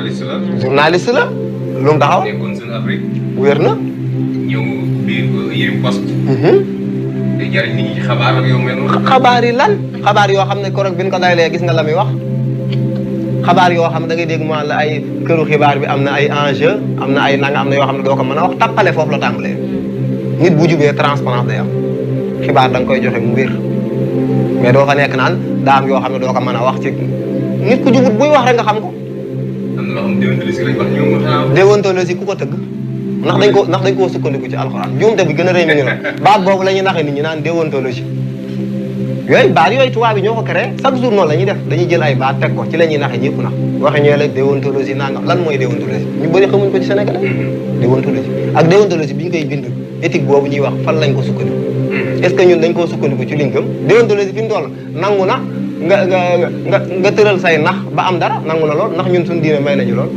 journaliste la lu mu taxaw. nekkoon Jeune Afrique. wér na. ñëw biir Yerim Post. te jariñ nit ñi ci xabaar ak yow mel noonu. xabaar yi lan xabaar yoo xam ne korog bi ñu ko dayalee gis nga la muy wax xabaar yoo xam ne da ngay dégg mu la ay këru xibaar bi am na ay enjeu am na ay nanga am na yoo xam ne doo ko mën a wax tappale foofu la tàmbalee nit bu jubee transparence day am xibaar da nga koy joxe mu wér mais doo fa nekk naan daa am yoo xam ne doo ko mën a wax ci nit ku jubut buy wax rek nga xam ko. am na loo xam déontologie lañ wax ñoom. déontologie ku ko tëgg. ndax dañ koo sukkandiku ci alxuraan juumte bi gën a rëy mi ngi la baat boobu la ñuy naxee nit ñi naan déontologie yooyu baat yooyu tubaab bi ñoo ko créé chaque jour noonu la ñuy def dañuy jël ay baat teg ko ci la ñuy naxee ñëpp nax waxe ñooy la déontologie nangam lan mooy déontologie ñu bëri xamuñ ko ci Sénégal déontologie ak déontologie bi ñu koy bind éthique boobu ñuy wax fan lañ ko sukkandiku est-ce que ñun dañ koo sukkandiku ci liñ gëm déontologie fi mu toll nangu na nga tëral say nax ba am dara nangu na lool ndax ñun suñu diine may nañu lool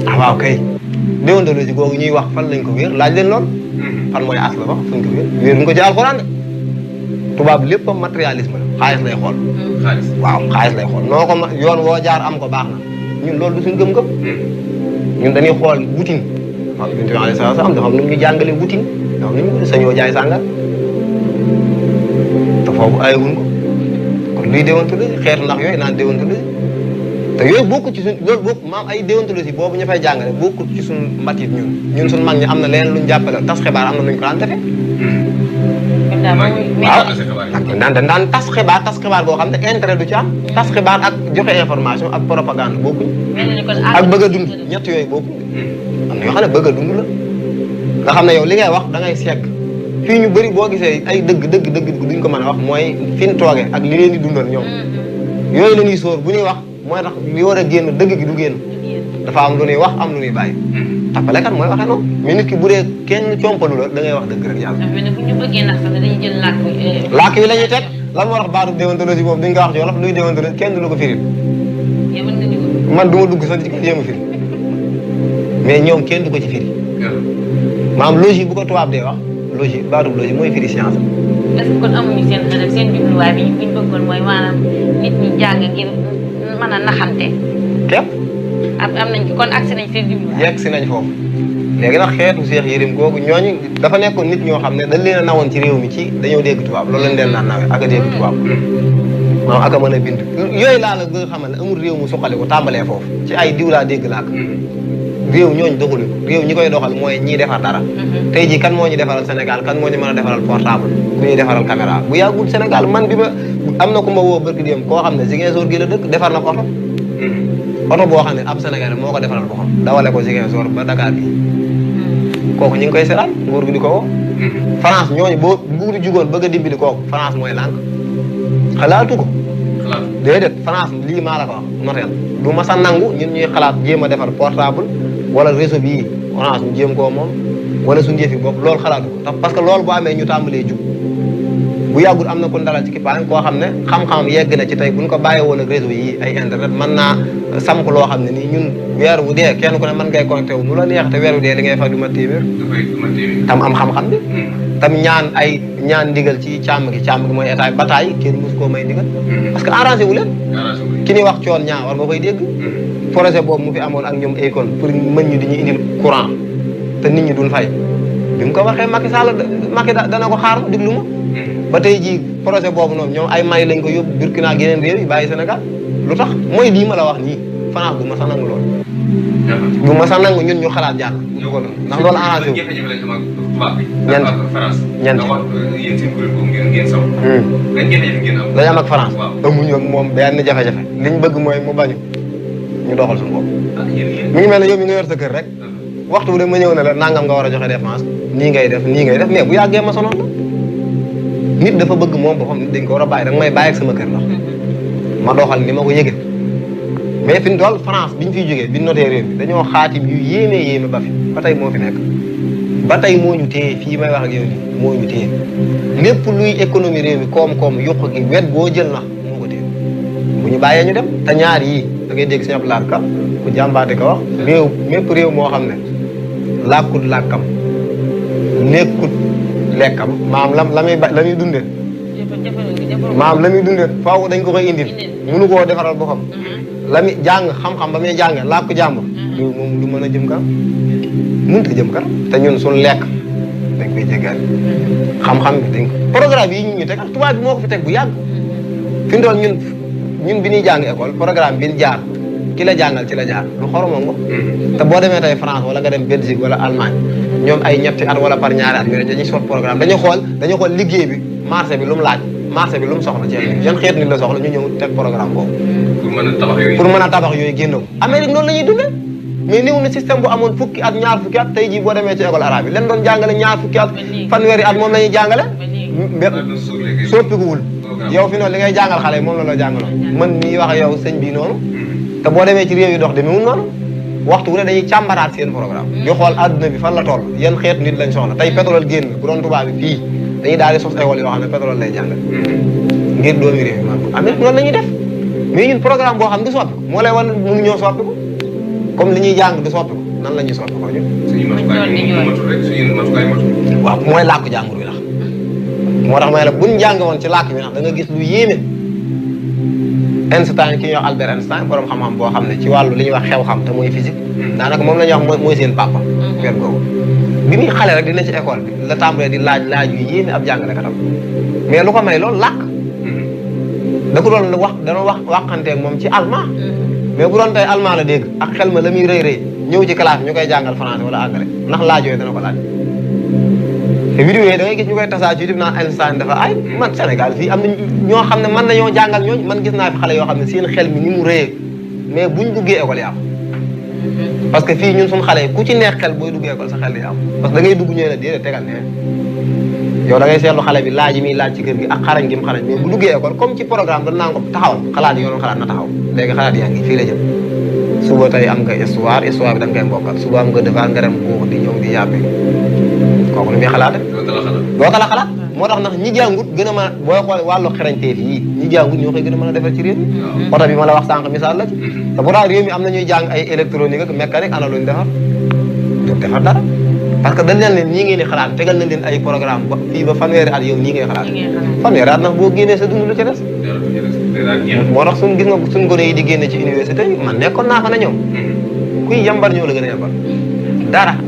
ah waaw kay déontologie googu ñuy wax fan lañ ko wéer laaj leen lool fan mooy as la wax fuñ ko wéer wéeruñ ko ci alxuraan de tubaab lépp matérialisme la xaalis lay xool waaw xaalis lay xool noo ko yoon woo jaar am ko baax na ñun loolu du suñ gëm-gëm ñun dañuy xool wutin waaw yonent bi alayhi salaam dafa am nu ñu jàngale wutin dafa am nu ñu sañoo jaay sàngal te foofu ayewuñ ko kon luy déontologie xeetu ndax yooyu naan déontologie te yooyu bokkul ci suñ loolu bokk maam ay déontologie boobu ñu fay jàngale bokkul ci suñ mbatit ñun suñ mag ñi am na leneen luñ jàppale tas xibaar am na nuñ ko daan defee waaw daan tas xibaar boo xam ne intérêt du ci am tas xibaar ak joxe information ak propagande bokkuñ ak bëgg a dund ñett yooyu bokkuñ am na yoo xam ne bëgg a dund la nga xam ne yow li ngay wax da ngay segg fii ñu bëri boo gisee ay dëgg duñ ko mën a wax mooy fi ñu toogee ak li leen di dundal ñoom yooyu la ñuy sóor bu ñuy wax mooy tax li war a génn dëgg gi du génn dafa am lu ñuy wax am lu ñuy bàyyi tappale kat mooy waxee noonu mais nit ki bu dee kenn compalu la da ngay wax dëgg rek yàlla bu ñu bëggee nax sax dañuy jël làkk yi la ñuy teg lan moo tax baatu déontologie boobu duñ ko wax ci wolof luy déontologie kenn du la ko firil man du ma dugg sax di ko jéem a firi mais ñoom kenn du ko ci firi maanaam logique bu ko tubaab dee wax logique baatu logique mooy firi science est-ce que kon amuñu seen xel seen jubluwaay bi ñu bëggoon mooy maanaam nit ñi jàng ngir mën a naxante képp am nañ kon agsi nañ seen jubluwaay yegg si nañ foofu léegi nag xeetu Cheikh Yérim googu ñooñu dafa nekkoon nit ñoo xam ne dañ leen a nawoon ci réew mi ci dañoo dégg tubaab loolu lañ leen naan nawee ak a dégg tubaab maanaam ak a mën a bind yooyu laa la bëgg a xamal ne amul réew mu suqali ko tàmbalee foofu ci ay diw laa dégg laa ko réew ñooñu doxaluñ ko réew ñi koy doxal mooy ñiy defar dara tey jii kan moo ñu defaral Sénégal kan moo ñu mën a defaral portable ku ñuy defaral caméra bu yàggul Sénégal man bi ma am na ku ma woo barki dem koo xam ne Ziguinchor gi la dëkk defar na ko oto boo xam ne ab Sénégalais moo ko defaral boo xam dawale ko Ziguinchor ba Dakar bi kooku ñu ngi koy seetaan nguur gi di ko woo France ñooñu boo nguur jugoon bëgg a dimbali kooku France mooy lànk xalaatu ko déedéet France lii maa la ko wax noteel du ma sa nangu ñun ñuy xalaat jéem a defar portable wala réseau bii Orange ñu jéem koo moom wala suñu jëfi bopp loolu xalaatu ko tax parce que loolu bu amee ñu tàmbalee jub bu yàggul am na ko dalal ci kippaan koo xam ne xam-xam yegg na ci tey buñ ko bàyyi woon ak réseau yi ay internet mën naa samp loo xam ne nii ñun weer wu dee kenn ku ne mën ngay connecté wu nu la neex te weer wu dee li ngay fay du ma téeméer tam am xam-xam bi tam ñaan ndigal ci càmm gi mooy état bi bataay kenn mosu koo may ndigal parce que arrangé wu leen ki ñuy wax coon ñaa war nga koy dégg projet boobu mu fi amoon ak ñoom Akon pour mën ñu di ñu indil courant te nit ñi duñ fay bi mu ko waxee Macky dana ko xaar diglu ma ba tey jii projet boobu noonu ñoom ay Mali lañ ko yóbbu Burkina ak yeneen réew yi bàyyi Sénégal lu tax mooy lii ma la wax nii France du ma sa nangu loolu du ma sa nangu ñun ñu xalaat jàll ndax loolu arrangé wu ñent lañ am ak France amuñu ak moom benn jafe-jafe liñ bëgg mooy mu bañu ñu doxal suñu bopp mi ngi mel ne yow mi nga yor sa kër rek waxtu bu de ma ñëw ne la nangam nga war a joxe dépense nii ngay def mais bu yàggee ma sonoon la nit dafa bëgg moom boo xam ne dañ ko war a bàyyi danga may bàyyi ak sama kër ndax ma doxal ni ma ko yëgee mais fi mu toll France biñ fiy jógee biñ notee réew mi dañoo xaatim yu yéeme ba fi ba tey moo fi nekk ba tey moo ñu téye fii may wax ak yow nii moo ñu téye lépp luy économie réew mi koom-koom yokk gi wet boo jël na moo ko téye bu ñu bàyyee ñu dem te ñaar yii da ngay dégg Sëñ Abdou Lahad Ka ku jàmbaate ko wax réew mépp réew moo xam ne làkkut làkkam nekkut lekkam maam la muy dundee maam la muy dundee faaw dañ ko koy indil mënu koo defaral boppam la muy jàng xam-xam ba muy jàng làkku jàmbur du moom du mën a jëm kanam mënut a jëm kanam te ñun suñu lekk dañ koy jéggaani xam-xam bi dañ ko programme yi ñu teg ak tubaab bi moo ko fi teg bu yàgg fi mu toll ñun bi ñuy jàng école programme bi ñu jaar ki la jàngal ci la jaar lu xoromoon ko te boo demee tey France wala nga dem Belgique wala Allemagne ñoom ay ñetti at wala par ñaari at ñu dañuy sot programme dañuy xool liggéey bi marché bi lu mu laaj marché bi lu mu soxla ci ay yan xeet nit la soxla ñu ñëw teg programme boobu pour mën a tabax yooyu génn ko Amérique noonu la ñuy dundee mais néew na système bu amoon fukki at ñaar fukki at tey jii boo demee ci école arabe yi leen doon jàngale ñaar fukki at fanweeri at moom la ñuy jàngale soppikuwul yow fi noonu li ngay jàngal xale yi moom la la jàngaloon man mii wax yow sëñ bi noonu te boo demee ci réew yi dox demewul noonu waxtu wu ne dañuy càmbaraat seen programme di xool adduna bi fan la toll yan xeetu nit lañ soxla tey pétrole génn bu doon tubaab bi fii dañuy daal di sos école yoo xam ne pétrole lay jàngal ngir doomi réew yi man Amérique noonu la ñuy def mais ñun programme boo xam ne du soppi moo lay wan mënu ñoo soppi ko comme li ñuy jàng du soppi ko nan la ñuy soppi ko ñun waaw mooy làkku jàngur bi ndax moo tax may la buñ jàng woon ci làkk bi ndax da nga gis lu yéeme Einstein ki ñuy wax Albert Einstein borom xam-xam boo xam ne ci wàllu li ñuy wax xew-xam te mooy physique daanaka moom la ñuy wax mooy seen papa wet googu bi muy xale rek dina ci école bi la tàmbalee di laaj yu yéeme ab jàngalekatam mais lu ko may loolu làkk da ko doon waxanteeg moom ci allemand mais bu doon tey allemand la dégg ak xel ma la muy rëy ñëw ci classe ñu koy jàngal français wala anglais ndax laaj yooyu dana ko laaj te vidéo yi da ngay gis ñu koy tasaa ci YouTube naan Einstein dafa ay man Sénégal fii am na ñoo xam ne mën nañoo jàngal ñooñu man gis naa fi xale yoo xam ne seen xel mi ni mu rëyee mais buñ duggee école yàqu parce que fii ñun suñu xale yi ku ci neex xel booy duggee école sa xel di yàqu parce que da ngay dugg ñëwee la déedéet tegal ne yow da ngay seetlu xale bi laaj yi muy laaj ci kër gi ak xarañ gi mu xarañ mais bu duggee école comme ci programme dañ naan ko taxawal xalaat yi yoonu xalaat na taxaw léegi xalaat yaa ngi fii la jëm suba tey am nga histoire bi da nga koy mbokkal suba am nga devoir nga dem guux di ñëw di yàbbi kooku nu muy xalaate doo tala xalaat moo tax nag ñi jàngut gën a mën a booy xool wàllu xarañteef yii ñi jàngut ñoo koy gën a mën a defar ci réew mi oto bi ma la wax sànq misaal la ci te pourtant réew mi am na ñuy jàng ay électronique ak mécanique ana luñ defar duñ defar dara parce que dañ leen ne nii ngeen di xalaat tegal na leen ay programme ba fii ba fanweeri at yow nii ngay xalaat fanweeri at nag boo génnee sa dund lu ca des moo tax suñ gis nga suñ gone yi di génne ci université yi man nekkoon naa fa na ñoom kuy yambar ñoo la gën a yambar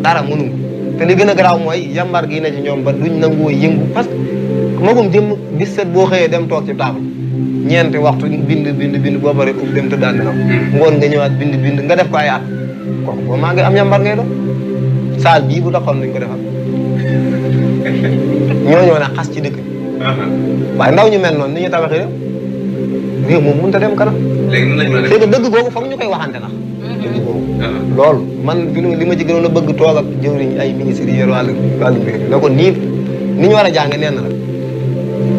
dara mënuñ te li gën a garaaw mooy yambar gi ne ci ñoom ba duñ nangoo yëngu parce que magum jëm 17 boo xëyee dem toog ci table ñeenti waxtu bind boo pare ub dem te daan nelaw ngoon nga ñëwaat bind nga def ko ay at kooku boo maa ngi am yambar ngay doon saal bii bu doxoon nuñ ko defal ñooñoo ne xas ci dëkk waaye ndaw ñu mel noonu ni ñu tabaxee réew moom mënut a dem kanam léegi nan lañ mën a c'est que dëgg googu foog ñu koy waxante nax dëgg googu loolu man li ma ci gënoon a bëgg toog ak jëwriñ ay ministres yi yor wàllu mbir mi ne ko nii ni ñu war a jànge neen na la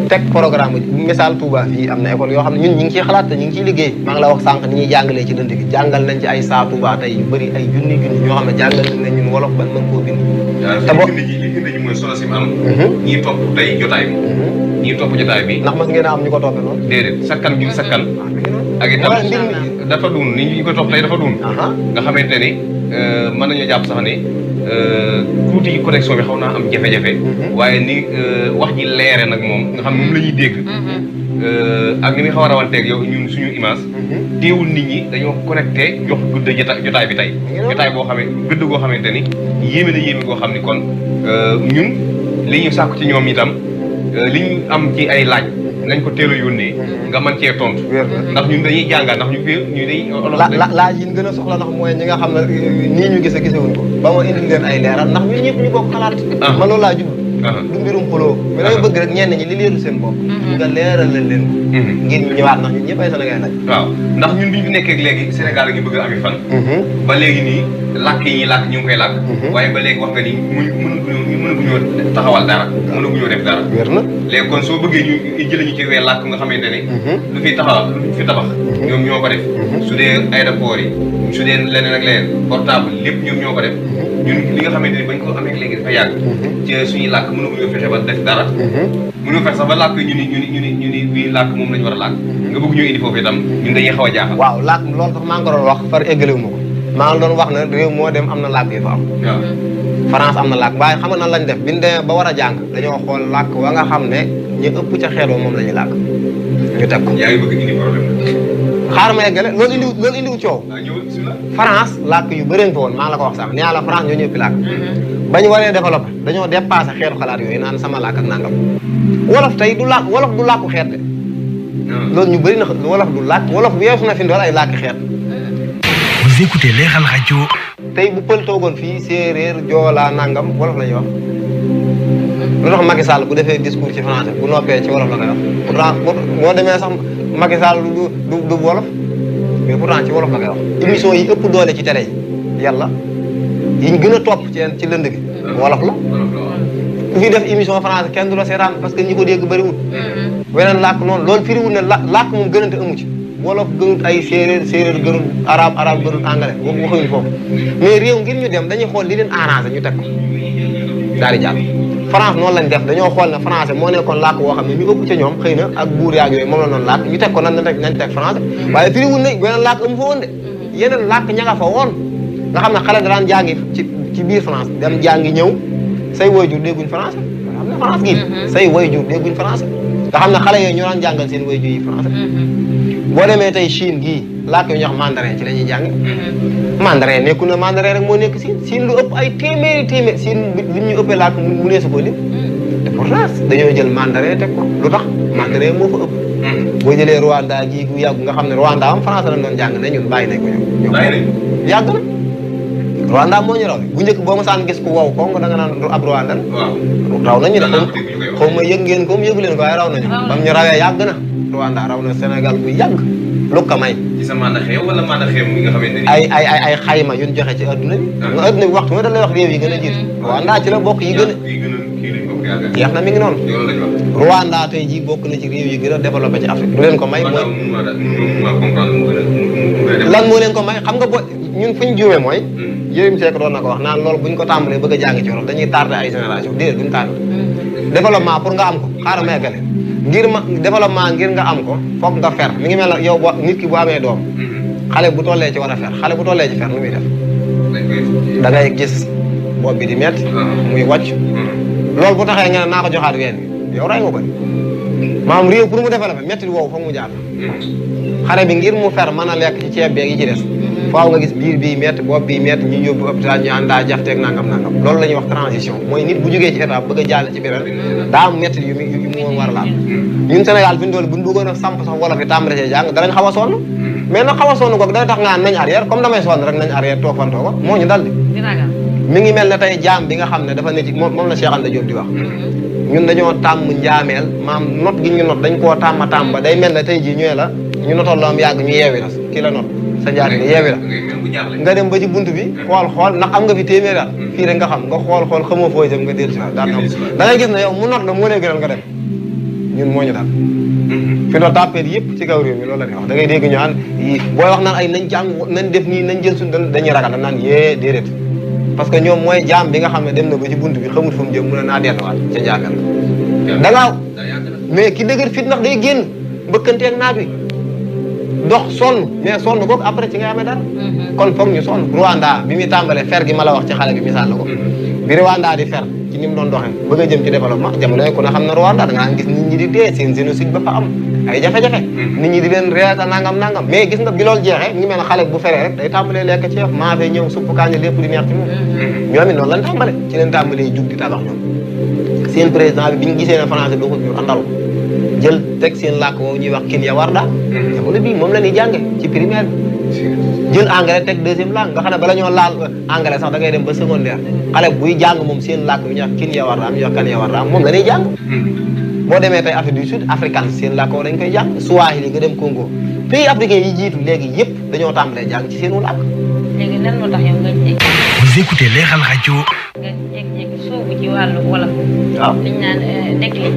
teg programme bi misaal Touba fii am na école yoo xam ne ñun ñu ngi ciy xalaat te ñu ngi ciy liggéey maa ngi la wax sànq ni ñuy jàngalee ci dënd bi jàngal nañ ci ay saa Touba tey yu bëri ay junni ñoo xam ne jàngal nañ ñun wolof ban mën koo bind te bo li mooy solo si mu am ñii topp tey jotaay bi ñii topp jotaay bi ndax mas ngeen a am ñu ko toppee noonu déedéet sakkan gi sakkan ak itam dafa duun ni ñu ko topp tey dafa duun nga xamante ni mën nañoo jàpp sax ni tuuti connexion bi xaw naa am jafe-jafe waaye ni wax ji leere nag moom nga xam ne moom la ñuy dégg ak ni muy xaw a rawanteeg yow ñun suñu image teewul nit ñi dañoo connecté jox gëdd jotaay bi tey jotaay boo xamee gëdd goo xamante ni yéeme na yéeme goo xam ni kon ñun li ñu sàkku ci ñoom itam li ñu am ci ay laaj nañ ko teel a yónnee nga mën cee tontu ndax ñun dañuy jàngal ndax ñu day laaj yi ñu gën a soxla ndax mooy ñi nga xam ne nii ñu gisewuñ ko ba ma indil leen ay leeral ndax ñun ñëpp ñu bokk xalaat man loolu laa jublu du mbirum xuloo mais dama bëgg rek ñenn ñi li leerul seen bopp nga leeral leen ngir ñu ñëwaat ndax ñun ñëpp ay Sénégal lañ waaw ndax ñun bi ñu nekkee léegi Sénégal a ngi bëgg a ami fan ba léegi nii làkk yi ñuy làkk ñu ngi koy làkk waaye ba léegi wax nga ni mënaguñoo taxawal dara mënaguñoo def dara léegi kon soo bëggee ñu jëlee ñu ci wee làkk nga xamante ne lu fi taxaw lu fi tabax ñoom ñoo ko def su dee aéroport yi su dee leneen ak leneen portable lépp ñoom ñoo ko def ñun li nga xamante ni bañ ko amee léegi dafa yàgg ci suñuy làkk mënaguñoo fexe ba def dara mënoo fexe sax ba làkk ñu ni bii làkk moom lañu war a làkk nga bëgg ñoo indi foofu itam ñun dañuy xaw a jaaxal waaw làkk loolu tax maa ngi ko doon wax far éggalewu ma ko maa ngi doon wax ne réew moo dem am na làkk yi fa am France am na làkk waaye xam nga nan lañ def biñ demee ba war a jàng dañoo xool làkk wa nga xam ne ñu ëpp ca xeet wa moom la ñuy làkk ñu teg ko yaa ngi bëgg indi problème xaaral ma eggale loolu indiwu coow. France làkk yu bëreen fa woon maa la ko wax sax nee la France ñoo ñëppi làkk. ba ñu waree développé dañoo dépassé xeetu xalaat yooyu naan sama làkk ak nangam. wolof tey du làkku xeet de. loolu ñu bëri na wolof du làkk wolof weesu na fi ndool ay làkki xeet. Vous écoutez Leral Radio. tey bu pël toogoon fii séeréer joolaa nangam wolof la ñuy wax. lu tax Macky Sall bu defee discours ci français bu noppee ci wolof la koy wax pourtant boo demee sax Macky Sall du wolof mais pourtant ci wolof la koy wax. émission yi ëpp doole ci télé yi yàlla yi ñu gën a topp ci lënd bi wolof la. ku fi def émission français kenn du la seetaan parce que ñi ko dégg bëriwul. weneen làkk noonu loolu firiwul ne làkk moom gënante amu ci. wolof gënut ay séeréer gënut arabe gënut anglais waxuñu foofu mais réew ngir ñu dem dañuy xool li leen arrangé ñu teg ko daal di jàll. France noonu lañ def dañoo xool ne français moo nekkoon làkk woo xam ne ñu ëpp ca ñoom xëy na ak buur yaag yooyu moom la noonu làkk ñu teg ko nañ teg français waaye firiwul ne beneen làkk amu fa woon de yeneen làkk ña nga fa woon nga xam ne xale da daan jàngi ci biir France dem jàngi ñëw say waajur dégguñ français xam ne France gi say waajur dégguñ français nga xam ne xale yooyu ñoo daan jàngal seen waajur yi français boo demee tey Chine gii làkk yu ñuy wax mandarin ci la ñuy jàng mandarin nekku na mandarin rek moo nekk Chine lu ëpp ay téeméer Chine li ñu ëppee làkk mu nee su ko lim te pourtant dañoo jël mandarin teg ko lu tax mandarin moo fa ëpp boo jëlee Rwanda gii gu yàgg nga xam ne Rwanda am français lañ doon jàng ne ñun bàyyi nañ ko ñoom yàgg na Rwanda moo ñu raw bu njëkk boo ma saan gis ku wow ko da nga naan ab Rwanda raw nañu de xaw ma yëg ngeen ko mu yëgu leen ko waaye raw nañu bam ñu rawee yàgg na Rwanda raw na Sénégal bu yàgg lu ko may. ci sa mandaxeem wala mandaxeem mi nga xamante ni. ay xayma yu ñu joxe ci adduna bi. nga adduna bi waxtu nga da lay wax réew yi gën a jiitu. Rwanda ci la bokk yi gën a. jeex na mi ngi noonu. Rwanda tey jii bokk na ci réew yi gën a développé ci Afrique. lu leen ko may mooy. lan moo leen ko may xam nga boo ñun fu ñu juumee mooy. Yérim Seck doon na ko wax naan loolu bu ñu ko tàmbalee bëgg a jàng ci wolof dañuy tardé ay génération déedéet duñ tardé. développement pour nga am ko xaaral ma eggale développement ngir nga am ko foog nga fer mi ngi mel ne yow nit ki bu amee doom xale bu tollee ci war a fer xale bu tollee ci fer nu muy def da ngay gis bopp bi di métti muy wàcc loolu bu taxee nga ne naa ko joxaat ween bi yow ray nga ko maanaam réew pour mu développé métti woowu foog mu jaar xale bi ngir mu fer mën a lekk ci ceeb beeg yi ci des faaw nga gis biir bii métti bopp bii métti ñu yóbbu hôpital ñu àndaa jafteeg nangam loolu la ñuy wax transition mooy nit bu jógee ci étape bëgg a jàll ci beneen daa am métti yu mu war a laal ñun Sénégal fi ñu doon buñ bëggoon a samp sax wolof yi tàmbale ci jàng danañ xaw a sonn mais nag xaw a sonn googu day tax nga nañ arrière comme damay sonn rek nañ arrière toog fan tooga moo ñu dal di mi ngi mel ne tey jaam bi nga xam ne dafa ne ci moom la Cheikh Anta Diop di wax ñun dañoo tàmm njaameel maam not gi ñu not dañ koo tàmm ba day mel ne tey jii ñëwee la ñu notoon la am yàgg ñu yeewi la kii la not sa njaati nga yeewi la nga dem ba ci bunt bi xool ndax am nga fi téeméer at fii rek nga xam nga xool xamoo fooy jëm nga dellu si waat daal da ngay gis ne yow mu not la moo lay gënal nga dem ñun moo ñu daal fi doon tàppee yëpp ci kaw réew mi loolu la ñuy wax da ngay dégg ñu naan booy wax naan ay nañ jàng nañ def nii nañ jël suñ dañuy ragal dañ naan yee déedéet parce que ñoom mooy jaam bi nga xam ne dem na ba ci bunt bi xamul fu mu jëm mun a naa delluwaat ca njàngal da ngaa mais ki dëgër fit ndax day génn mbëkkanteeg naaj wi dox sonn mais sonn boobu après ci nga amee dara kon foog ñu sonn Rwanda bi muy tàmbalee fer gi ma la wax ci xale bi misaal la ko bi Rwanda di fer ci ni mu doon doxee bëgg a jëm ci développement jamono yi ku ne xam na Rwanda da ngaa gis nit ñi di dee seen génocide ba fa am ay jafe-jafe nit ñi di leen reeta nangam mais gis nga bi loolu jeexee ñu mel ne xale bu feree rek day tàmbalee lekk ceeb maa fee ñëw supp kaaña lépp di neex ci moom ñoom it noonu lañ tàmbale ci leen tàmbalee jug di tabax ñoom seen président bi bi ñu gisee ne français doo ko ñu àndal jël teg seen làkk woowu ñuy wax Kinyarwanda jamono bii moom la ñuy jànge ci primaire bi jël anglais teg deuxième langue nga xam ne bala ñoo laal anglais sax da ngay dem ba secondaire xale buy jàng moom seen làkk bi ñuy wax Kinyarwanda am ñuy wax Kinyarwanda moom la ñuy jàng boo demee tey Afrique du Sud africain seen làkk woo dañ koy jàng Swahili nga dem Congo pays africain yi jiitu léegi yëpp dañoo tàmbalee jàng ci seenu làkk léegi lan moo tax yow nga jékki Vous écoutez Leral Radio. nga jékki-jékki soobu ci wàllu wolof waaw liñ naan déclic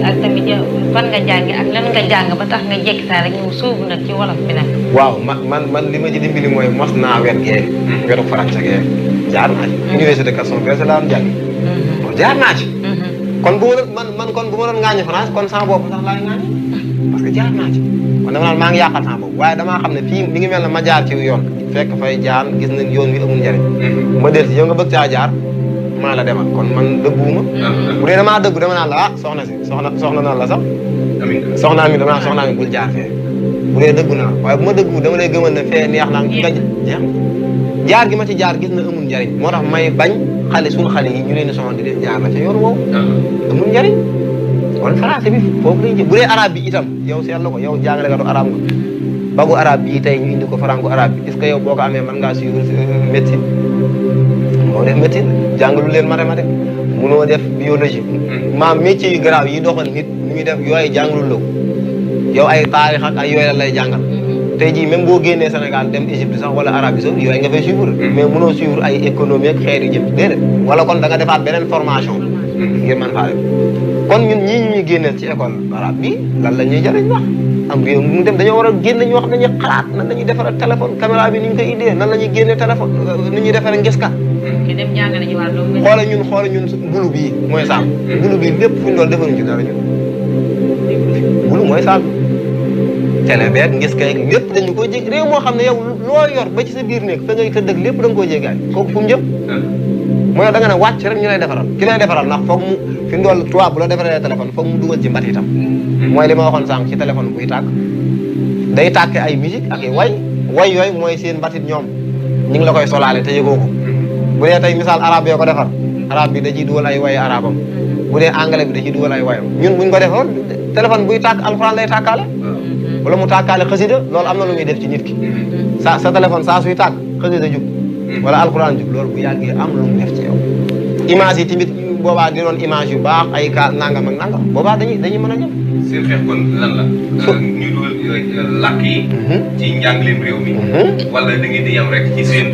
ak tamit fan nga jànge ak lan nga jàng ba tax nga jékki saa rek ñëw soobu nag ci wolof bi nag waaw man li ma ci dimbali mooy mos naa wet gee wetu français gee jaar naa ci université Gaston Berger laa doon jàng jaar naa ci kon bu ma doon kon bu ma doon ŋaañu France kon sama bopp sax laay ŋaañu parce que jaar naa ci kon dama naan maa ngi yàqal sama bopp waaye damaa xam ne fii mi ngi mel ne ma jaar ci yoon fekk fay jaar gis nañ yoon wi amul njëriñ ma del si yow nga bëgg caa jaar maa la demal kon man dëgguwuma bu dee damaa dëggu dama naan la soxna si soxna naan la sax soxna mi dama naan soxna mi bul jaar fee bu dee dëggu naa waaye bu ma dëggu dama lay gëmal ne fee neex naa nga jeex jaar gi ma ci jaar gis na amul njariñ moo tax may bañ suñu xale yi ñu leen di sonal di leen jaar la ca yoon woowu amul njariñ kon français bi foofu lay jëm bu dee arabe bi itam yow seetlu ko yow jàngalekatu arabe nga bagu arabe bi tey ñu indi ko franco arabe bi est-ce que yow boo ko amee mën ngaa suivre médecine moo def médecine jàngalu leen mathématique munoo def biologie maam métier yu garaaw yi doxal nit ñu ngi def yooyu jàngalul la yow ay taarix ak ay yooyu la lay jàngal tey jii même boo génnee Sénégal dem Égypte sax wala Arabie Saoudite yooyu nga fay suivre mais munoo suivre ay économie ak xeetu jëm déedéet wala kon da nga defaat beneen formation ngir mën faa dem kon ñun ñii ñuy génneel ci école arabe bi lan la ñuy jëriñ wax am réew mu dem dañoo war a génne ñoo xam ne dañuy xalaat nan la ñuy defaree téléphone caméra bi ni ñu koy indee nan la ñuy génnee téléphone ni ñuy defaree ngeska xoole ñun bulu bii mooy saal bulu bii lépp fu ñu doon defaruñ ci dara ñun bulu mooy saal télé beeg ngis kay lépp dañu koy jég réew moo xam ne yow loo yor ba ci sa biir néeg fa ngay tëdd ak lépp da nga koy jégaay kooku fu mu jëm mooy da nga ne wàcc rek ñu lay defaral ki lay defaral ndax foog mu fi mu dool tubaab bu la defaree téléphone foog mu dugal ci mbat itam mooy li ma waxoon sànq ci téléphone buy tàkk day tàkke ay musique ak i way yooyu mooy seen mbatit ñoom ñu ngi la koy solaale te yëgoo ko bu dee tey misaal arabe yoo ko defar arabe bi da ciy dugal ay wayi arabam bu dee anglais bi da ciy dugal ay wayam ñun buñ ko defoon téléphone buy tàkk alxuraan lay tàkkaale wala mu tàkkaale xasida loolu am na lu muy def ci nit ki sa téléphone saa suy tàkk xasida jug wala alxuraan jug loolu bu yàggee am lu mu def ci yow image yi tamit boobaa di doon image yu baax ay ka nangam ak nangam boobaa dañuy mën a jëm seen xeex kon lan la ñu dugal làkk yi ci njàngaleem réew mi wala da ngeen di yem rek ci seen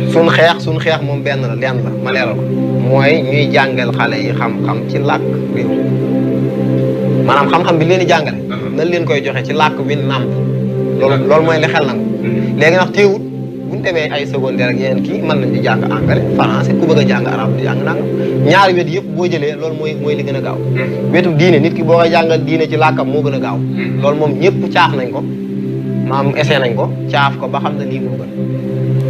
suñ xeex moom benn la lenn la ma leeral ko mooy ñuy jàngal xale yi xam-xam ci làkk réew maanaam xam-xam bi leen di jàngale nañ leen koy joxe ci làkk bi nàmp loolu mooy li xel na léegi nag teewut buñ demee ay secondaire ak yeneen kii mën nañ di jàng anglais français ku bëgg a jàng arabe di jàng nangam ñaari wet yëpp boo jëlee loolu mooy li gën a gaaw wetu diine nit ki boo koy jàngal diine ci làkkam moo gën a gaaw loolu moom ñëpp caaf nañ ko maam essayé nañ ko caaf ko ba xam ne lii moo gën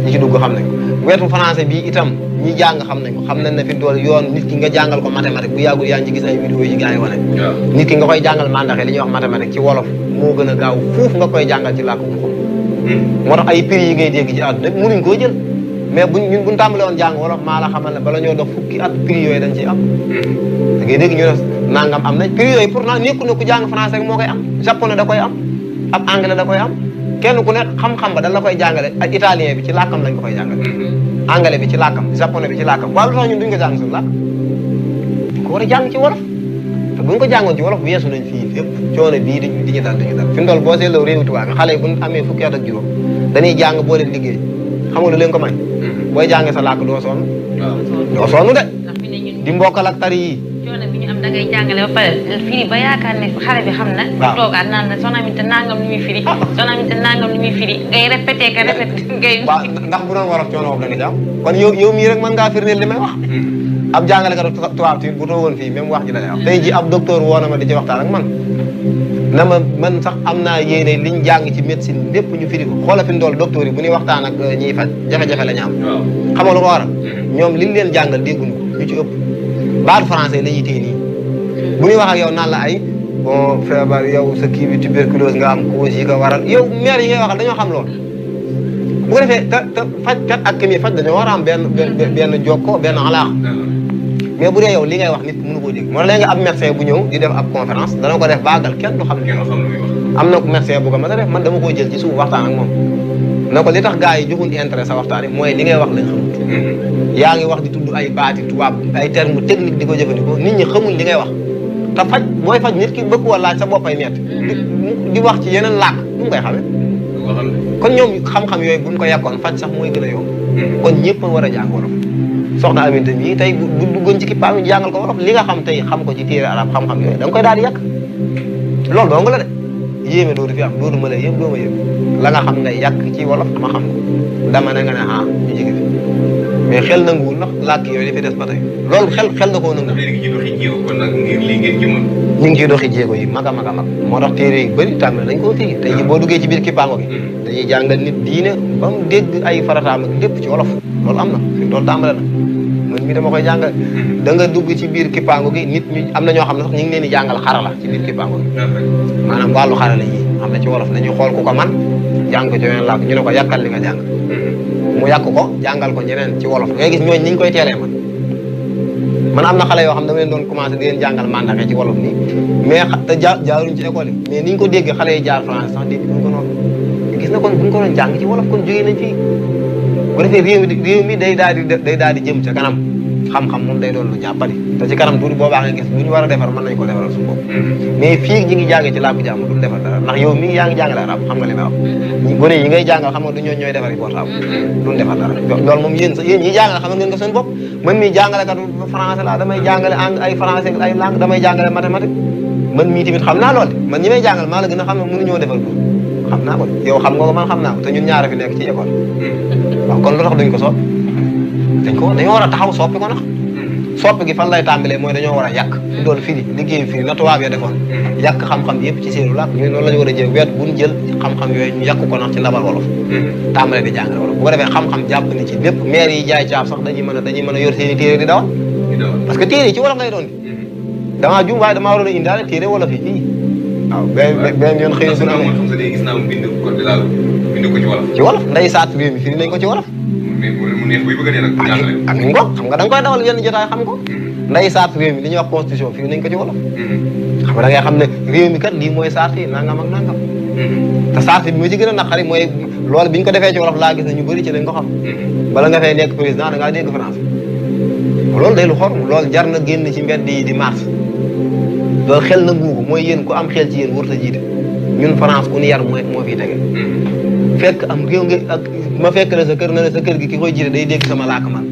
ñi ci dugg xam nañ ko wetu français bi itam ñi jàng xam nañ ko xam nañ ne fi dool yoon nit ki nga jàngal ko mathématique bu yàggul yaa ngi ci gis ay vidéo yi gars yi wane nit ki nga koy jàngal mandaxe li ñuy wax mathématique ci wolof moo gën a gaaw fuuf nga koy jàngal ci làkk mu xam moo tax ay prix yi ngay dégg ci àdduna bi mënuñ koo jël mais ñun buñ tàmbale woon jàng wolof maa la xamal ne bala ñoo dox fukki at prix yooyu dañ ciy am da ngay dégg ñu ne nangam am nañ prix yooyu pourtant nekku ne ku jàng français rek moo koy am japonais da koy am ab anglais da koy am kenn ku ne xam-xam ba dañ la koy jàngale ak italien bi ci làkkam lañ ko koy jàngale anglais bi ci làkkam japonais bi ci làkkam waaw lu tax ñun duñ ko jàng suñu làkk ko war a jàng ci wolof te buñ ko jàngoon ci wolof weesu nañ fii fépp coono bii di ñu dal fi mu toll boo seetloo réewu tubaab bi xale yi buñ amee fukki at ak juróom dañuy jàng boo leen liggéey xam nga lu leen ko may booy jàngee sa làkk doo sonn de di mbokkal ak tari yi coono bi ñu am da ngay jàngale ba pare firi ba yaakaar ne xale bi xam na toogaat naan la Soxna Aminta nangam lu muy firi Soxna Aminta nangam lu muy firi ngay répété ngay waaw ndax bu doon wolof coono boobu la ni am kon yow mii rek mën ngaa firndeel li may wax ab jàngalekat tubaab tamit bu toogoon fii même wax ji la lay wax tey ji ab docteur woo na ma di ci waxtaan ak man man sax am naa yéene liñ jàng ci médecine lépp ñu firi ko xoola fi mu dool docteur yi bu ñuy waxtaan ak ñiy faj jafe-jafe la ñu am xam nga lu ko waral ñoom liñ leen jàngal dégguñu ko ñu ci ëpp baatu français la ñuy téye nii bu ñuy wax ak yow naan la ay bon feebar yow sa kii bi tuberculose nga am cause yi ko waral yow maire yi ngay waxal dañoo xam loolu bu ko defee te fajkat ak ki muy faj dañoo war a am benn jokkoo benn alaax mais bu dee yow li ngay wax nit mënu koo dégg moo léegi ab médecin bu ñëw di def ab conférence dana ko def baagal kenn du xam ne am na médecin bu ko mën a def man dama koy jël ci suuf waxtaan ak moom na ko li tax gars yi joxuñ intérêt sa waxtaan yi mooy li ngay wax lañ xamut yaa ngi wax di tudd ay baati tubaab ay terme technique di ko jëfandikoo nit ñi xamul li ngay wax te faj booy faj nit ki bëgg wala laaj sa boppay metti di wax ci yeneen làkk nu mu koy xamee kon ñoom xam-xam yooyu buñ ko yàkkoon faj sax mooy gën a yomb kon ñëpp a war a jàng wolof soxna Aminta bii tey bu duggoon ci kippaam yi jàngal ko wolof li nga xam tey xam ko ci téere arab xam-xam yooyu da nga koy daal di yàq loolu dong la de yéeme dootu fi am dootu ma la yëpp doo ma yëpp la nga xam ngay yàq ci wolof ma xam ko dama ne nga ne ah ñu jege fi mais xel nanguwul ndax làkk yooyu dafay des ba tey loolu xel na koo nangu. léegi ci doxi jéego kon nag ngir lii ngeen jëmoon. ñu ngi ciy doxi jéego yi mag a mag a mag moo tax téere yu bëri tàmbali dañ koo fii tey boo duggee ci biir kippaango gi dañuy jàngal nit diine ba mu dégg ay farataam ak lépp ci wolof loolu am na fi loolu tàmbale na man mii dama koy jàngal da nga dugg ci biir kippaango gi nit ñi am na ñoo xam ne sax ñu ngi leen di jàngal xarala ci biir kippaango gi maanaam wàllu xarala yi xam ne ci wolof dañuy xool ku ko man jàng ko ci weneen làkk ñu ne ko yàkkal li nga jàng mu yàq ko jàngal ko ñeneen ci wolof ngay gis ñooñu ni ñu koy teelee man am na xale yoo xam dama leen doon commencé di leen jàngal mandaxe ci wolof nii mais te jaaruñ ci école yi mais ni ñu ko dégg xale yi jaar français sax dégg buñ ko noonu gis na kon buñ ko doon jàng ci wolof kon jógee nañ fii bu defee réew mi day daal di jëm ca kanam xam-xam moom day doon lu jàppali te ci kanam tuuti boobaa nga gis lu ñu war a defar mën nañ ko defaral suñu bopp mais fii ñi ngi jànge ci làkku jàmm duñ defar dara ndax yow mi yaa ngi jàngale arab xam nga li may wax gone yi ngay jàngal xam nga du ñooy defari portable duñ defar dara loolu moom yéen ñi jàngale xam ngeen ko seen bopp man mii jàngalekat français la damay jàngale ay français ay langue damay jàngale mathématique man mii tamit xam naa loolu man ñi may jàngal maa la gën a xam ne mënuñoo defar ko xam naa ko yow xam nga ko man xam naa ko te ñun ñaara fi nekk ci école waaw kon lu tax duñ ko soppi dañoo war a taxaw soppi ko nax soppi gi fan lay tàmbalee mooy dañoo war a yàq dool firi liggéey firi na tubaab ya defoon yàq xam-xam yëpp ci seenu làkk ñu noonu la ñu war a jël weet buñ jël xam-xam yooyu ñu yàq ko nax ci ndabal wolof tàmbalee di jàngale wolof bu ko defee xam-xam jàpp ni ci lépp maire yi jaay caaf sax dañuy mën a yor seeni téere di dawal parce que téere yi ci wolof lay doon damaa juum waaye damaa waroon a indaale téere wolof yi fii waaw benn yoon xëy na su amee xam sa léegi gis naa mu bind ko di laal bind ko ci wolof ci wolof nday saat réew mi firi nañ ko ci wolof mu neex buy bëgg a dee nag jàngale ak ni ngoog xam nga da nga koy dawal yenn jotaay xam ko nday saat réew mi li ñuy wax constitution firi nañ ko ci wolof xam nga da ngay xam ne réew mi kat lii mooy saat yi nangam ak nangam te saat bi moo ci gën a naqari mooy loolu bi ñu ko defee ci wolof laa gis ne ñu bëri ci lañ ko xam bala nga fay nekk président da ngaa dégg français loolu day lu xor loolu jar na génn ci mbedd yi di mars loolu xel na nguugu mooy yéen ku am xel ci yéen warut a jiite ñun France ku ñu yar moo fiy tege fekk am réew nga ak ma fekk la sa kër na la sa kër gi ki koy jiite day dégg sama làkk man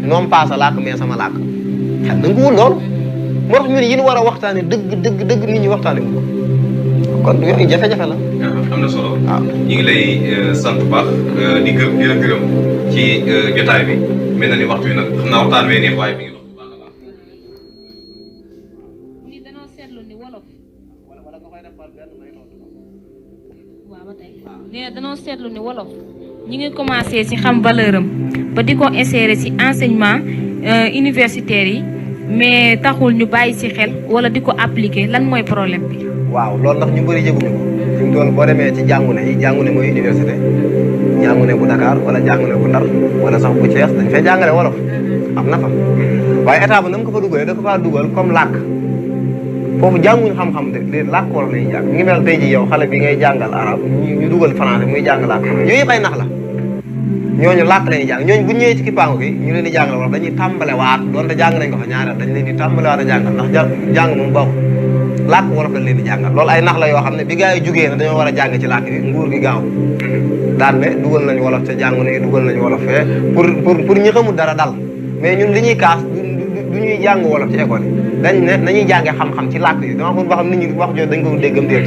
non pas sa làkk mais sama làkk xel na nguwul loolu moo tax ñun yi ñu war a waxtaane dëgg nit ñi waxtaane ko kon du yooyu jafe-jafe la am na solo waaw ñu ngi lay sant bu baax di la gërëm ci jotaay bi mel na ni waxtu yi nag xam naa waxtaan wee neex waaye mi ngi dox bu baax a baax ni danoo seetlu ni wolof waaw ba tey nee na danoo seetlu ni wolof ñi ngi commencé ci xam valeur am ba di ko insérer ci enseignement universitaire yi mais taxul ñu bàyyi ci xel wala di ko appliquer lan mooy problème bi waaw loolu ndax ñu bëri jëguñu ko fi mu toll boo demee ci jàngune yi jàngune mooy université jàngune bu Dakar wala jàngune bu Ndar wala sax bu Thiès dañ fay jàngale wolof am na fa waaye état ba na mu ko fa dugalee da ko faa dugal comme làkk foofu jànguñu xam-xam de làkk wolof lañuy jàng mi ngi mel tey ji yow xale bi ngay jàngal arab ñu dugal français muy jàng làkk yooyu yëpp ay nax la ñooñu làkk lañuy jàng ñooñu bu ñëwee ci kippaangu gi ñu leen di jàngal wolof dañuy tàmbale waat doonte jàng nañ ko fa ñaareel dañ leen di tàmbale waat a jàngal ndax jàng moom baaxul làkk wolof lañ leen di jàngal loolu ay nax la yoo xam ne bi gars yi jugee na dañoo war a jàng ci làkk bi nguur gi gaaw daan ne dugal nañ wolof ca jàng ne dugal nañ wolof fee pour ñi xamul dara dal mais ñun li ñuy kaas du ñuy jàng wolof ci école yi dañ ne nañuy jàngee xam-xam ci làkk yi dama xamul ba xam nit ñi wax jooju dañ ko déggam déet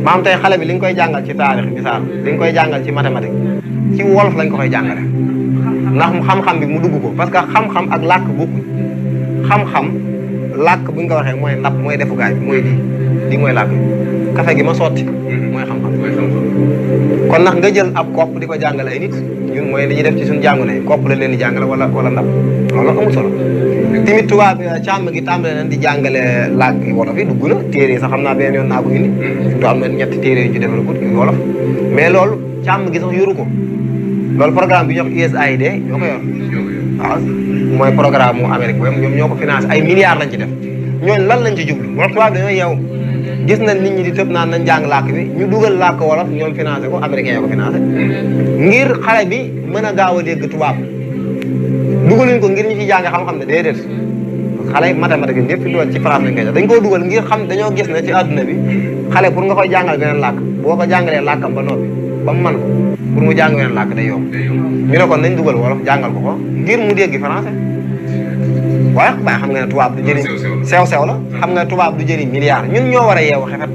maanaam tey xale bi li nga koy jàngal ci taarix misaal li nga koy jàngal ci mathématique ci wolof lañ ko koy jàngale ndax xam-xam bi mu dugg ko parce que xam-xam ak làkk bokkuñ xam-xam làkk buñ ko waxee mooy ndab mooy defukaay bi mooy di mooy làkk café gi ma sotti mooy xam-xam kon nag nga jël ab kopp di ko jàngale ay nit ñun mooy li ñuy def ci suñu jàngune yi kopp lañ leen di jàngale wala ndab loolu amul solo tamit tubaab càmm gi tàmbale nañ di jàngale làkk wolof yi dugg na téere yi sax xam naa benn yoon naa ko indi surtout am na ñetti téere yu ñu defal ko yu wolof mais loolu càmm gi sax yoru ko loolu programme bi ñu wax USAID ñoo ko yor waaw mooy programme mu Amérique boobu ñoom ñoo ko financé ay milliards lañ ci def ñooñu lan lañ ci jublu wolof tubaab dañoo yeewu gis nañ nit ñi di tëb naan nañ jàng làkk bi ñu dugal làkk wolof ñoom financé ko américain yoo ko financé ngir xale bi mën a gaaw a dégg tubaab dugaluñ ko ngir ñu ci jàng xam-xam ne déedéet xale mathématique yi ñëpp fi doon ci France lañ koy def dañ koo dugal ngir xam dañoo gis ne ci àdduna bi xale pour nga koy jàngal beneen làkk boo ko jàngalee làkkam ba noppi ba mu mën ko pour mu jàng beneen làkk day yomb ñu ne kon nañ dugal wolof jàngal ko ngir mu dégg français waaye xam nga ne tubaab du jëriñ sew la xam nga tubaab du jëriñ milliards ñun ñoo war a yeewu xefet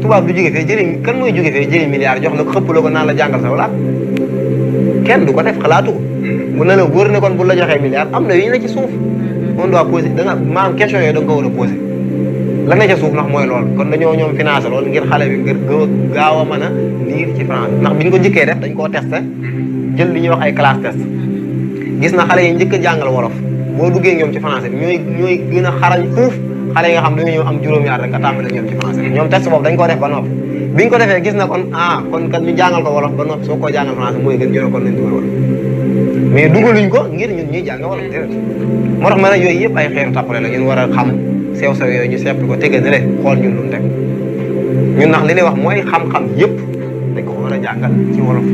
tubaab du jóge fee jëriñ kan mooy jóge fee jëriñ milliards jox la ko xëpp la ko naan la jàngal saw làkk kenn du ko def xalaatu ko bu ne la wóor ne kon bu la joxee milliards am na yu ñu la ci suuf on doit poser da nga maanaam question yooyu da nga ko war a poser la ne ca suuf ndax mooy loolu kon dañoo ñoom financé loolu ngir xale bi ngir gaaw a mën a lire ci France ndax biñ ko njëkkee def dañ koo testé jël li ñuy wax ay classe test gis na xale yi njëkk a jàngal wolof boo duggee ñoom ci français bi ñooy gën a xarañ fuuf xale yi nga xam dañoo ñëw am juróomi at rek nga tàmbale ñoom ci français bi ñoom test boobu dañ koo def ba noppi biñ ko defee gis na kon kon kat ñu jàngal ko wolof ba noppi soo ko jàngal français mooy gën ñu ne kon nañ dugal wolof mais dugaluñ ko ngir ñun ñuy jàng wolof déedéet moo tax ma ne yooyu yëpp ay xeetu tàppale la ngeen war a xam sew-sew yooyu ñu seppi ko tege ne le xool ñun luñ teg ñun ndax li ñuy wax mooy xam-xam yëpp dañ ko war a jàngal ci wolof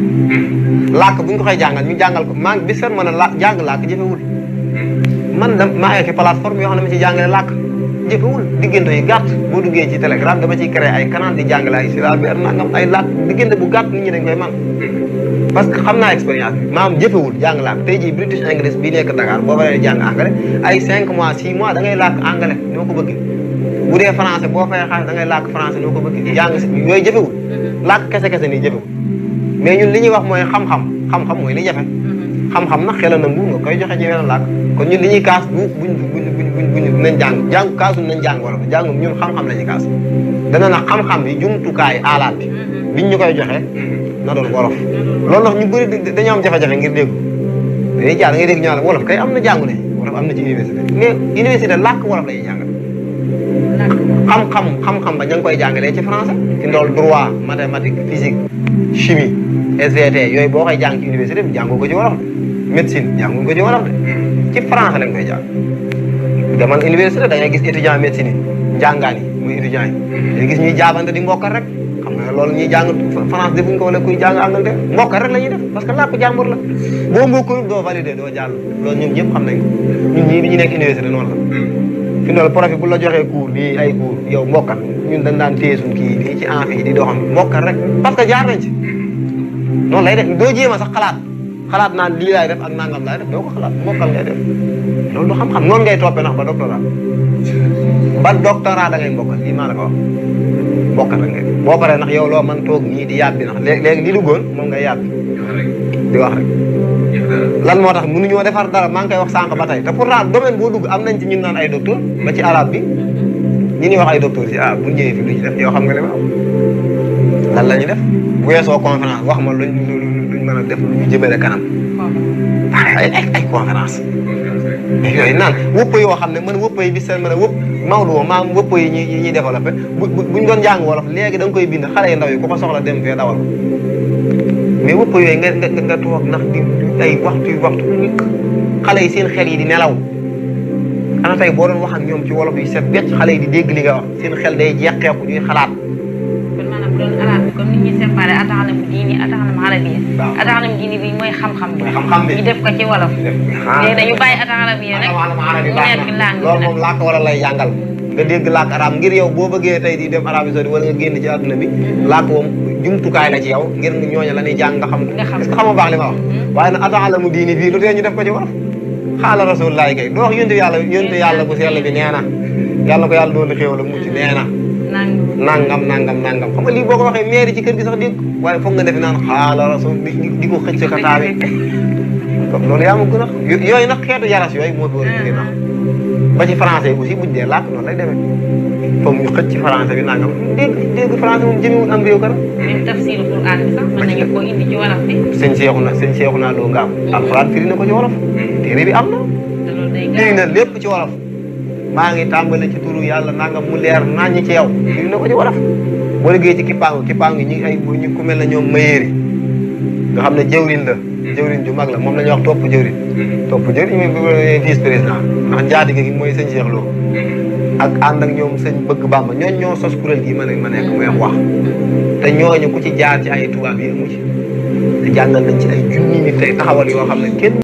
làkk buñ ko koy jàngal ñu jàngal ko maa ngi bis fen mën a jàng làkk jëfewul man maa ngi ci plateforme yoo xam ne ma ci jàngale làkk jëfewul diggante yi gàtt boo duggee ci Telegram dama ciy créé ay canal di jàngale ay syllabaire nangam ay làkk diggante bu gàtt nit ñi dañ koy man parce que xam naa expérience bi maam jëfewul jàng làkk tey jii British English bii nekk Dakar boo fa leen jàng anglais ay 5 mois 6 mois da ngay làkk anglais noo ko bëggee bu dee français boo fay xaalis da ngay làkk français noo ko bëggee jàng si yooyu jëfewul làkk kese nii jëfewul mais ñun li ñuy wax mooy xam-xam mooy li jafe xam-xam nag xel na nguur nga koy joxe ci weneen làkk kon ñun li ñuy kaas buñ nañ jàng kaasul nañ jàng wala jàngum ñun xam-xam la ñuy kaas dana nag xam-xam bi jumtukaay aalaat bi biñ ñu koy joxe na doon wolof loolu nag ñu bëri dañoo am jafe-jafe ngir dégg dañuy jaar da ngay dégg ñu la wolof kay am na jàngu ne wolof am na ci université mais université làkk wolof la ñuy jàng xam-xam ba ña ngi koy jàngalee ci français ci ndool droit mathématique physique chimie SVT yooyu boo koy jàng ci université bi jàngoo ko ci wolof médecine jàngoo ko ci wolof de ci français lañ koy jàng demal université da ngay gis étudiant médecine yi njàngaan yi muy étudiant yi da gis ñuy jaabante di mbokkal rek xam nga loolu ñuy jàng France defuñ ko wala kuy jàng Angleterre mbokkal rek la ñuy def parce que làkku jàmbur la boo mbokkul doo validé doo jàll loolu ñun ñëpp xam nañ ko ñun ñii bi ñu nekk université noonu la fi ndool prof bu la joxee cours nii ay cours yow mbokkal ñun dañ daan téye suñ kii nii ci amphi yi di doxam mbokkal rek parce que jaar nañ ci noonu lay def doo jéem a sax xalaat naan lii laay def ak nangam laay def doo ko xalaat mbokkal ngay def loolu du xam-xam noonu ngay toppee ndax ba doctorat da ngay mbokkal lii maa la ko wax mbokkal rek ngay def boo paree ndax yow loo mën toog nii di yàbbi ndax léegi li duggoon moom ngay yàbbi di wax rek lan moo tax mënuñoo defar dara maa ngi koy wax sànq ba tey te pourtant domaine boo dugg am nañ ci ñun naan ay docteur ba ci arabe bi ñi ñuy wax ay docteur ci arabe bu ñëwee fi lu ñu def yow xam nga li ma am lan la ñuy def bu weesoo conférence wax ma luñ mën a def lu ñu jëmale kanam ay conférence yooyu naan wëpp yoo xam ne man wëpp yi bi seen mën a wëpp Maodo woo maam wëpp yi ñuy développé buñ doon jàng wolof léegi da nga koy bind xale yu ndaw yi ku ko soxla dem fee dawal mais wëpp yooyu nga toog ndax di ay waxtu xale yi seen xel yi di nelaw ana tey boo doon wax ak ñoom ci wolof yi set wecc xale yi di dégg li nga wax seen xel day jeqeeku ñuy xalaat kon maanaam loolu arabe bi comme ni ñuy séparé ata'lamu diini ata'lamu arabiyya ata'lamu diini bi mooy xam-xam bi ñu def ko ci wolof léegi dañu bàyyi ata'lamu yi rek mu nekk langue loolu moom làkk wala lay jàngal nga dégg làkk arab ngir yow boo bëggee tey di dem Arabie Saoudite wala nga génn ci àdduna bi làkk moom jumtukaay la ci yow ngir ñooñu la ñuy jàng nga xam est-ce que xam nga baax li ma wax waaye nag ata'lamu diini bii lu tee ñu def ko ci wolof xaala rasulullahi kay doo wax yonte yàlla bu sell bi nee na yàlla ko yàlla doon la xéewal ak mucc nee na nangam xam nga lii boo ko waxee mairie ci kër gi sax dégg waaye foog nga defe naan xaala rasul di ko xëcc ka taabi loolu yaa ma gën a yooyu nag xeetu yaras yooyu moo fi war a jógee nax ba ci français aussi buñ dee làkk noonu lay demee foog ñu xëcc ci français bi nangam dégg français moom jëmewul am réew kara même tafsiru Quran bi sax mën nañu ko indi ci wolof bi sëñ seexu naa loo nga am alxuraan firi na ko ci wolof téere bi am na firi na lépp ci wolof maa ngi tàmbale ci turu yàlla nangam mu leer naññ ci yow firi na ko ci wolof boo liggéey ci kippaangu ñi ay ñu ku mel na ñoom mayeeri nga xam ne jëwrin la jëwrin ju mag la moom la ñuy wax topp jëwrin mooy vice président ndax njaatige gi mooy sëñ Cheikh Lo ak ànd ak ñoom sëñ bëgg Bamba ñooñ ñoo sos kuréel gi ma nekk muy wax te ñooñu ku ci jaar ci ay tubaab yi amu ci te jàngal nañ ci ay junni nit tey taxawal yoo xam ne kenn